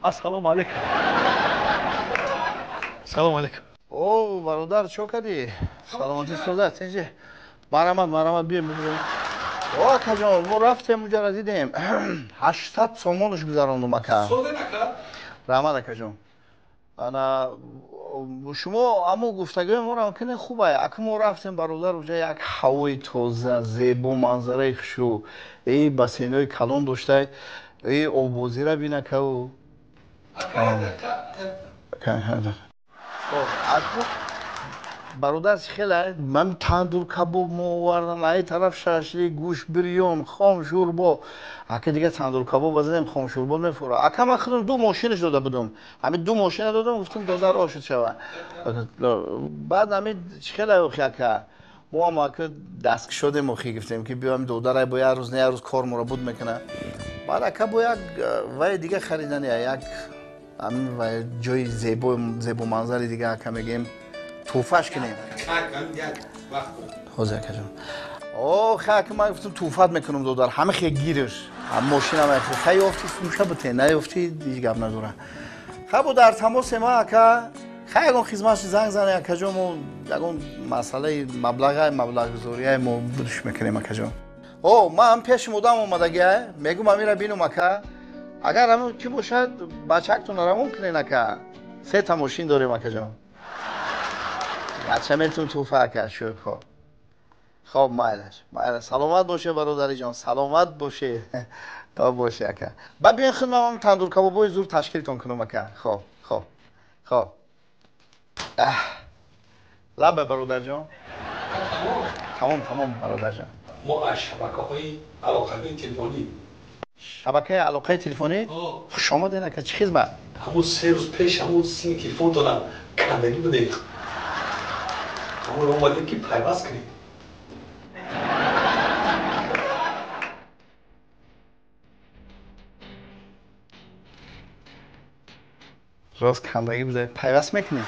Ассалому алайкум. Салому алайкум. О, бародар, чӣ кардӣ? Саломатӣ соза, тинҷи. Марамат, марамат, биё, биё. О, акаҷон, мо рафтем уҷара дидем. 800 сомонаш гузарондум, ака. Соден, ака? Раҳмат, акаҷон. Ана, шумо аммо гуфтагӯи моро кунед хуб ай. Ака мо рафтем, бародар, уҷа як ҳавои тоза, зебо, манзараи хушрӯ. Эй, бассейнҳои калон доштай. Эй, оббозира бин, акау. Бародар, хеле ман тандур кабоб мо овардан, ай тараф шашлик, гӯшт, бирён, хом шӯрбо. Ака дига тандур кабоб базадем, хом шӯрбо мефура. Ака ман худам ду мошинаш дода будум. Ҳамин ду мошина додам, гуфтам додар ошуд шава. Баъд ҳамин хеле охи ака. Мо ҳам ака дасткушодем охи гуфтем ки биём додарай бо як рӯз на як рӯз кор моро буд мекунад. Баъд ака бо як вай дига харидани як ҳамин вай ҷои зебо зебоманзари дига ака мегӯем тӯҳфаш кунем. Ҳозир акаҷон. Ох, ака ман гуфтам тӯҳфат мекунам додар, ҳама хе гириш. Мошинам хай ёфти фурӯша бите, наёфти ҳеҷ гап надора. Хай бо дар тамосе ма ака, хай ягон хизматши занг зане акаҷон, мо ягон масъалаи маблағай маблағгузориай мо будуш мекунем акаҷон. О, ман пеши мудам омадагиай, мегӯм амира бинум ака. Агар ҳамин ки бошад, бачактонро равон кунен ака. Сета мошин дорем акаҷон. Бача метун тӯҳфа ака, шукр. Хоб, майлаш, майлаш. Саломат боше бародариҷон, саломат боше. То боше ака. Баъд биёин худ ман тандур кабобои зур ташкилтон кунам ака. Хоб, хоб, хоб. Лабе бародарҷон. Тамом, тамом бародарҷон. Мо аз шабакаҳои алоқаи телефонӣ. Шабакаи алоқаи телефонӣ? Хуш омадед ака, чӣ хизмат? Ҳамун 3 рӯз пеш ҳамун сими телефон додам, кандагӣ будем. Ҳамун омадем ки пайваст кунем. Рост кандагӣ буда, пайваст мекунем?